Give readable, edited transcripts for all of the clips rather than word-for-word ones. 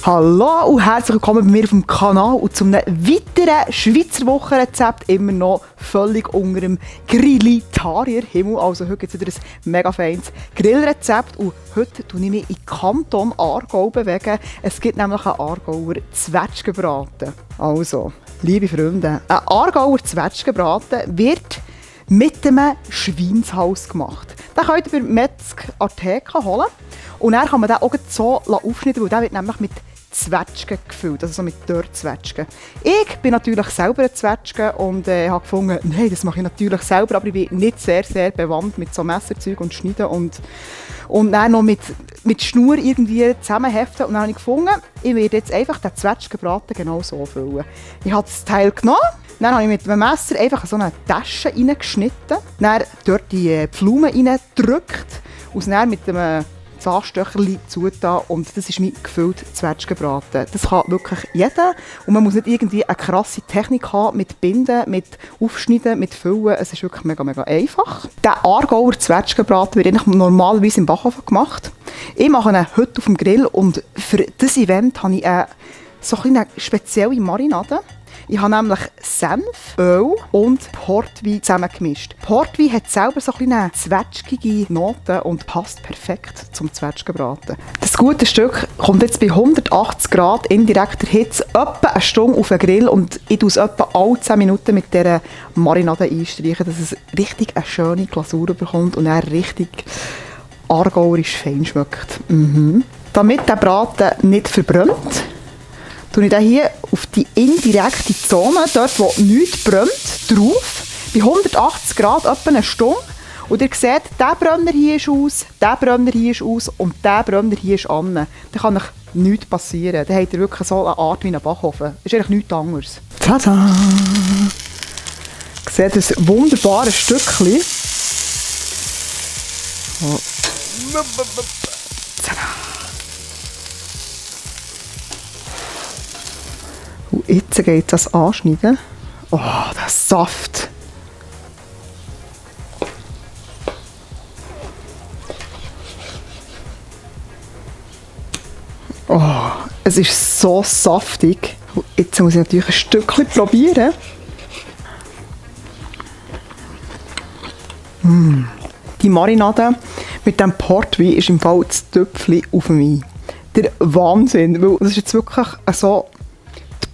Hallo und herzlich willkommen bei mir auf dem Kanal und zu einem weiteren Schweizer Wochenrezept, immer noch völlig unter dem Grillitarier-Himmel. Also heute gibt es wieder ein mega feines Grillrezept und heute tue ich mich in Kanton Aargau bewegen. Es gibt nämlich einen Aargauer Zwetschgenbraten. Also, liebe Freunde, ein Aargauer Zwetschgenbraten wird mit einem Schweinshals gemacht. Den könnt ihr bei Metzg an der Theke holen. Und dann kann man den auch so aufschneiden, weil der wird nämlich mit Zwetschgen gefüllt, also so mit Dörrzwetschgen. Ich bin natürlich selber ein Zwetschgen und habe gefunden, nein, das mache ich natürlich selber, aber ich bin nicht sehr, sehr bewandt mit so Messerzeug und Schneiden und dann noch mit Schnur irgendwie zusammenheften. Und dann habe ich gefunden, ich werde jetzt einfach den Zwetschgenbraten genau so füllen. Ich habe das Teil genommen, dann habe ich mit einem Messer einfach so eine Tasche reingeschnitten, dann dort die Pflaumen reingedrückt und dann mit einem Zahnstöcherli zugetan und das ist mein gefüllter Zwetschgenbraten. Das kann wirklich jeder und man muss nicht irgendwie eine krasse Technik haben mit Binden, mit Aufschneiden, mit Füllen. Es ist wirklich mega, mega einfach. Der Aargauer Zwetschgenbraten wird eigentlich normalerweise im Backofen gemacht. Ich mache ihn heute auf dem Grill und für dieses Event habe ich so eine spezielle Marinade. Ich habe nämlich Senf, Öl und Portwein zusammengemischt. Portwein hat selber so eine zwetschgige Noten und passt perfekt zum Zwetschgenbraten. Das gute Stück kommt jetzt bei 180 Grad indirekter Hitze etwa eine Stunde auf den Grill und ich tue es etwa alle 10 Minuten mit dieser Marinade einstreichen, dass es richtig eine schöne Glasur bekommt und dann richtig aargauerisch fein schmeckt. Damit der Braten nicht verbrennt, tue ich den hier auf die indirekte Zone, dort wo nichts brennt, drauf, bei 180 Grad etwa eine Stunde. Und ihr seht, der Brenner hier ist aus, der Brenner hier ist aus und der Brenner hier ist an. Dann kann euch nichts passieren. Dann habt ihr wirklich so eine Art wie einen Backofen. Das ist eigentlich nichts anderes. Tada! Ihr seht das wunderbare Stückchen. Tada! Und jetzt geht das anschneiden. Oh, der Saft! Oh, es ist so saftig. Und jetzt muss ich natürlich ein Stückchen probieren. Die Marinade mit dem Portwein ist im Fall das Töpfchen auf mich. Der Wahnsinn, weil das ist jetzt wirklich so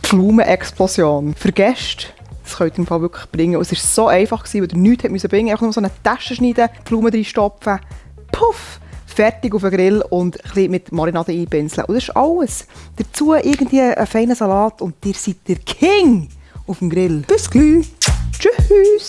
Pflaumenexplosion. Für Gäste, das könnt ihr im Fall wirklich bringen. Und es war so einfach, weil ihr nichts bringen musst. Einfach nur so eine Tasche schneiden, Pflaumen reinstopfen, puff, fertig auf den Grill und ein bisschen mit Marinade einpinseln. Und das ist alles. Dazu irgendwie einen feinen Salat und ihr seid der King auf dem Grill. Bis gleich. Tschüss.